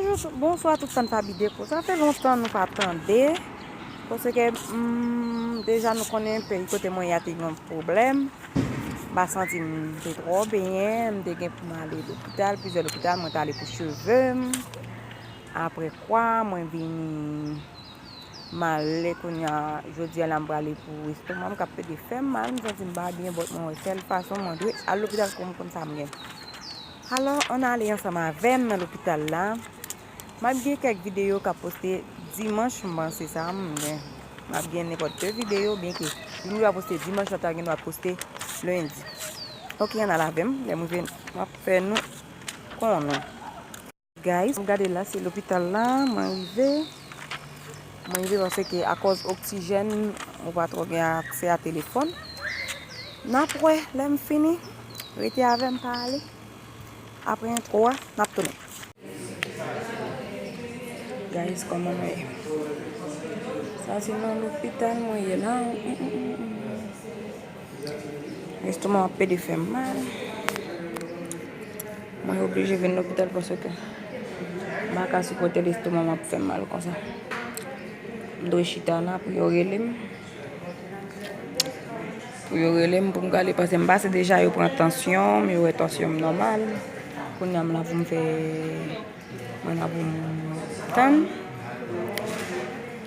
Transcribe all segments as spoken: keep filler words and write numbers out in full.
Bonswa tout fan Faby Déco. Sa fè lontan nou pa tande. Paske mm, deja nou konnen peyi kote mwen ye a te gen yon pwoblèm. M pa santi m te twò byen. M te gen pou m ale lopital, plizyè lopital. Mwen t ale pou cheve m. Apre kwa, mwen vini. M ale kounye a, jodi a la m prale pou estoma m k ap pede fè m mal, m santi m pa byen, but mwen wè sèl fason mwen dwe al lopital pou m konn sa m gen. Alò, ann ale ansanm avè m nan lopital la. M ap gen kèk videyo k ap poste dimanch, m panse sa m gen. M ap gen nenpòt de videyo, byenke youn yo ap poste dimanch, lòt la gen dwa poste lendi. Ok, ann al avè m, lè m rive, m ap fè nou konnen. Guys, m gade la, se lopital la, mwen rive. Mwen rive paske akòz oksijèn, ou pa twò gen aksè a telefòn. N ap wè, lè m fini, rete avè m, pa ale. Apre entwo a, n ap tounen. Guys, kòman nou ye? Sa se nan lopital mwen ye la. Estoma m ap pede fè m mal. Mwen oblije vin lopital paske m pa ka sipòte l, estoma m ap fè m mal konsa. M dwe chita la pou yo rele m. Pou yo rele m pou m gade paske m pase deja, yo pran tansyon m, yo wè tansyon m nòmal. Kounye a m la pou m fè, mwen la pou m tann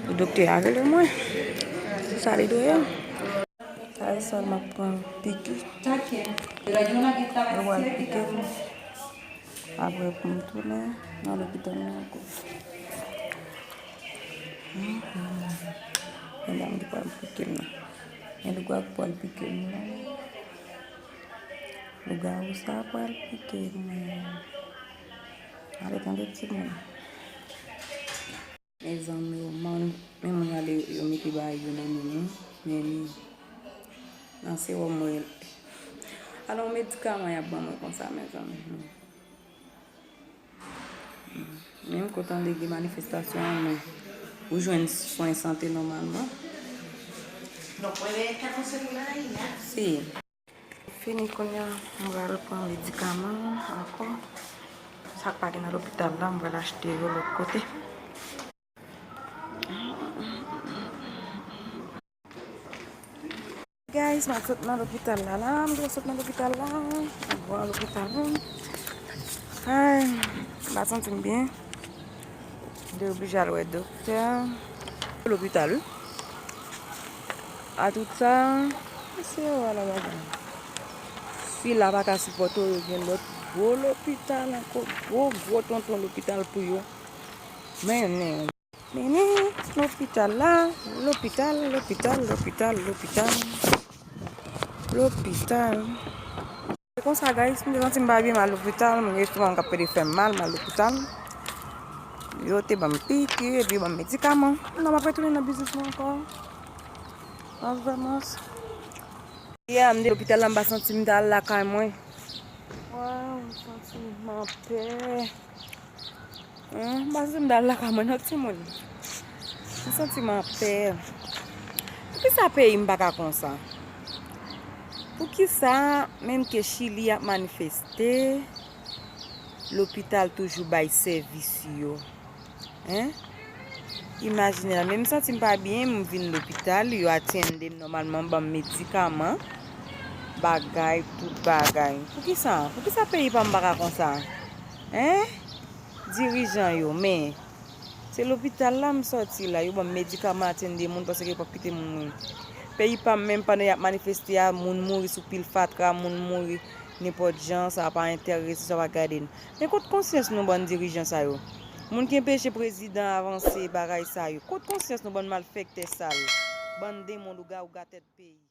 pou doktè a rele mwen. Se sa li dwe ye. Sa e sèl m ap pran piki. Yo pral pike m. Apre pou m tounen nan lopital la ankò. Medam ki pral pike m nan. Gen lougawou ki pral pike m nan. Lougawou sa pral pike m. Ale tande timoun. Mezanmi, men moun yo ale yo mete bagay yo nan men nou, men li nan sewòm mwen. Alò, medikaman y ap ban mwen konsa, mezanmi. Menm kote an lege manifestasyon an, men ou jwenn swen sante nòmalman. Si. Fini kounye a, m pral pran medikaman ankò. Sa k pa gen nan lopital la, m pral achte yo lòt kote. Guys, m ap sot nan lopital la, la, m dwe sot nan lopital la, m ap bò lopital la. Ay, m pa santi m byen. M te oblije al wè doktè. Lopital, wi. A tout sa, mesye yo, ala bagay. Sila pa ka sipòte w, yo gen lòt gwo lopital ankò, gwo, gwo tonton lopital pou yo. Men, men, men, men, lopital la, lopital, lopital, lopital, lopital, lopital. Se konsa, guys, m te santi m pa byen, m al lopital, m gen estoma m k ap pede fè m mal, m al lopital. Yo te ban m piki, epi yo ban m medikaman. Non, m ap retounen nan biznis mwen ankò. Mas vrèman. Yè, m te lopital la, m pa santi m t al lakay mwen. Waw, m santi m anpè. Hein, m pa santi m t al lakay mwen non, timoun. M santi m anpè. Poukisa peyi m pa ka konsa? Poukisa, menm ke Chili ap manifeste, lopital toujou bay sèvis yo? Hein? Imajine la, menm m santi m pa byen, m vin lopital, yo atende m nòmalman, ban m medikaman, bagay, tout bagay. Poukisa? Poukisa peyi pa m pa ka konsa? Hein? Dirijan yo, men se lopital la m sòti la, yo ban m medikaman, atende moun, paske yo p ap kite moun mouri. Peyi pa m, menm pandan y ap manifeste a, moun mouri sou pil fatra, moun mouri nenpòt jan, sa pa enterese, sa pa gade n. Men kot konsyans nou, bann dirijan sa yo? Moun ki enpeche prezidan avanse bagay sa yo. Kot konsyans nou, bann malfektè sal, bann demon lougawou gatèt peyi?